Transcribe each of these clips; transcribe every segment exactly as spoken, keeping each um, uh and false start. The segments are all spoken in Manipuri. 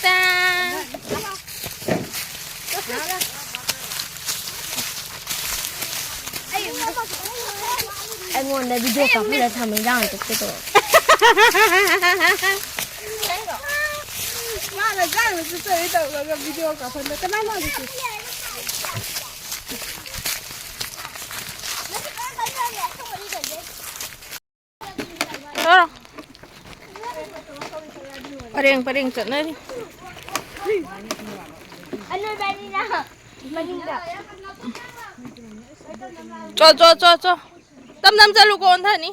ꯇꯥ꯫ ꯑꯩꯉꯣꯟꯗ ꯚꯤꯗꯤꯑꯣ ꯀꯥꯞꯍꯜꯂ ꯊꯝꯃꯦ, ꯏꯟꯖꯥꯡ ꯆꯠꯀꯦ ꯇꯧꯔ꯫ ꯃꯥꯅ ꯆꯥꯛꯅ ꯆꯠꯆꯔꯦ ꯇꯧꯔꯒ ꯚꯤꯗꯤꯑꯣ ꯀꯥꯞꯍꯟꯗ ꯀꯅꯥꯅꯣ ꯍꯧꯖꯤꯛꯇꯤ? ꯇꯧꯔꯣ꯫ ꯄꯔꯦꯡ ꯄꯔꯦꯡ ꯆꯠꯅꯔꯤ꯫ ꯑꯅꯣꯏꯕꯅꯤꯅ ꯃꯅꯤꯡꯗ꯫ ꯆꯣ, ꯆꯣ, ꯆꯣ, ꯆꯣ꯫ ꯇꯝ ꯇꯝ ꯆꯠꯂꯨꯀꯣ, ꯑꯣꯟꯊꯅꯤ꯫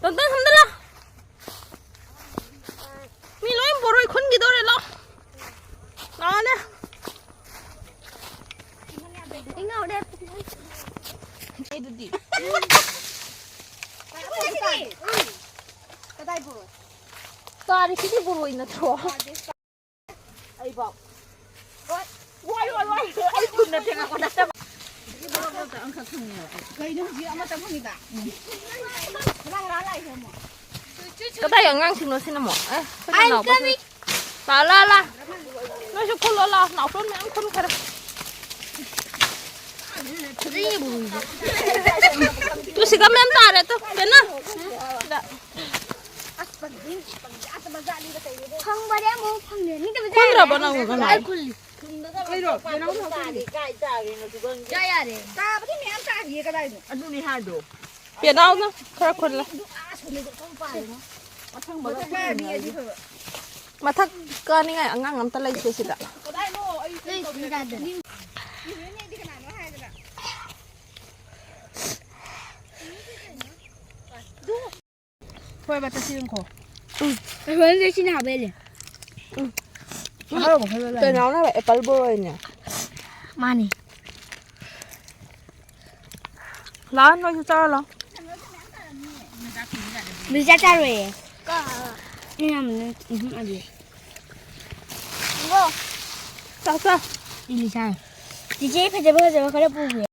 ꯇꯣꯟꯇꯣꯟ, ꯁꯣꯝꯗ ꯂꯥꯎ꯫ ꯃꯤ ꯂꯣꯏ ꯕꯣꯔꯣꯏ ꯈꯨꯟꯈꯤꯗꯧꯔꯦ, ꯂꯥꯎ꯫ ꯂꯥꯛꯑꯣꯅꯦ꯫ ꯑꯩꯗꯨꯗꯤ꯫ ꯀꯗꯥꯏ ꯕꯣꯔꯣꯏ? ꯇꯥꯔꯤꯁꯤꯗꯤ ꯕꯣꯔꯣꯏ ꯅꯠꯇ꯭ꯔꯣ? ꯑꯩꯕꯥꯎ꯫ ꯋꯥꯏ, ꯋꯥꯏ, ꯋꯥꯏ, ꯋꯥꯏ꯫ ꯑꯩ ꯊꯨꯅ ꯊꯦꯡꯉꯛꯄ ꯅꯠꯇꯕ꯫ ꯀꯩꯅꯣ ꯍꯧꯖꯤꯛ ꯑꯃꯇ ꯐꯪꯉꯤꯕ? ꯀꯅꯥ ꯀꯅꯥ ꯂꯥꯛꯏꯅꯣ ꯑꯃꯨꯛ? ꯀꯗꯥꯏ ꯑꯉꯥꯡꯁꯤꯡꯅꯣ ꯁꯤꯅ ꯑꯃꯨꯛ? ꯑꯦ, ꯑꯩꯈꯣꯏ I'm ꯅꯅꯥꯎꯄꯥꯁꯤꯡ꯫ Coming. ꯂꯥ, ꯂꯥ, ꯂꯥ꯫ ꯅꯣꯏꯁꯨ ꯈꯨꯜꯂꯣ ꯂꯥꯎ, ꯅꯥꯎꯇꯣꯟ ꯃꯌꯥꯝ ꯈꯨꯟꯈꯔꯦ꯫ ꯇꯨ ꯁꯤꯒ ꯃꯌꯥꯝ ꯇꯥꯔꯦ ꯇꯨ, ꯄꯦꯅꯥ꯫ ꯐꯪꯕꯅꯦ ꯑꯃꯨꯛ ꯐꯪꯗꯦ꯫ ꯈꯨꯟꯗ꯭ꯔꯕꯣ ꯅꯪ ꯅꯅꯥꯎ? ꯑꯩ ꯈꯨꯜꯂꯤ꯫ ꯀꯥꯏ ꯇꯥꯔꯤꯅꯣꯁꯨ ꯈꯪꯗꯦ꯫ ꯌꯥ ꯌꯥꯔꯦ꯫ ꯇꯥꯕꯗꯤ ꯃꯌꯥꯝ ꯇꯥꯔꯤꯌꯦ ꯀꯗꯥꯏꯅꯣ? ꯑꯗꯨꯅꯤ ꯍꯥꯏꯗꯣ꯫ ꯄꯦꯅꯥꯎꯅ ꯈꯔ ꯈꯨꯜꯂꯦ꯫ ꯑꯗꯨ ꯑꯥ ꯁꯣꯝꯗꯗꯤ ꯑꯗꯨꯝ ꯄꯥꯜꯂꯦꯉꯣ꯫ ꯃꯊꯪ ꯃꯔꯛ ꯀꯥꯅꯤ ꯑꯗꯨ ꯈꯔ꯫ ꯃꯊꯛ ꯀꯥꯅꯤꯡꯉꯥꯏ ꯑꯉꯥꯡ ꯑꯝꯇ ꯂꯩꯇꯦ ꯁꯤꯗ꯫ ꯀꯗꯥꯏꯅꯣ? ꯑꯩ ꯀꯩꯅꯣ ꯇꯧꯕꯤꯔꯒꯦ꯫ ꯏꯕꯦꯝꯅꯦꯗꯤ ꯀꯅꯥꯅꯣ ꯍꯥꯏꯗꯅ꯫ ꯍꯣꯏꯕ, ꯆꯠꯁꯤ ꯌꯦꯡꯈꯣ꯫ ꯎꯝ꯫ ꯑꯩꯈꯣꯏ ꯁꯤꯅ ꯍꯥꯞꯄ ꯍꯦꯜꯂꯦ꯫ ꯎꯝ꯫ ꯑꯍꯥꯎꯕ ꯈꯔ ꯂꯩ꯫ ꯀꯩꯅꯣꯅ ꯍꯥꯏꯕ, apple ꯕꯣꯔꯣꯏꯅꯦ꯫ ꯃꯥꯅꯤ꯫ ꯂꯥꯛꯑꯣ, ꯅꯣꯏꯁꯨ ꯆꯥꯔꯣ ꯂꯥꯛꯑꯣ꯫ ꯂꯨꯖꯥ ꯆꯥꯔꯣꯏꯌꯦ꯫ ꯏꯅꯝꯃꯅ, ꯎꯝ, ꯑꯗꯨ꯫ ꯆꯥꯎ, ꯆꯥꯎ꯫ ꯏꯂꯤꯁꯥ꯫ ꯆꯤꯆꯦ, ꯐꯖꯕ ꯐꯖꯕ ꯈꯔ ꯄꯨꯒꯦ꯫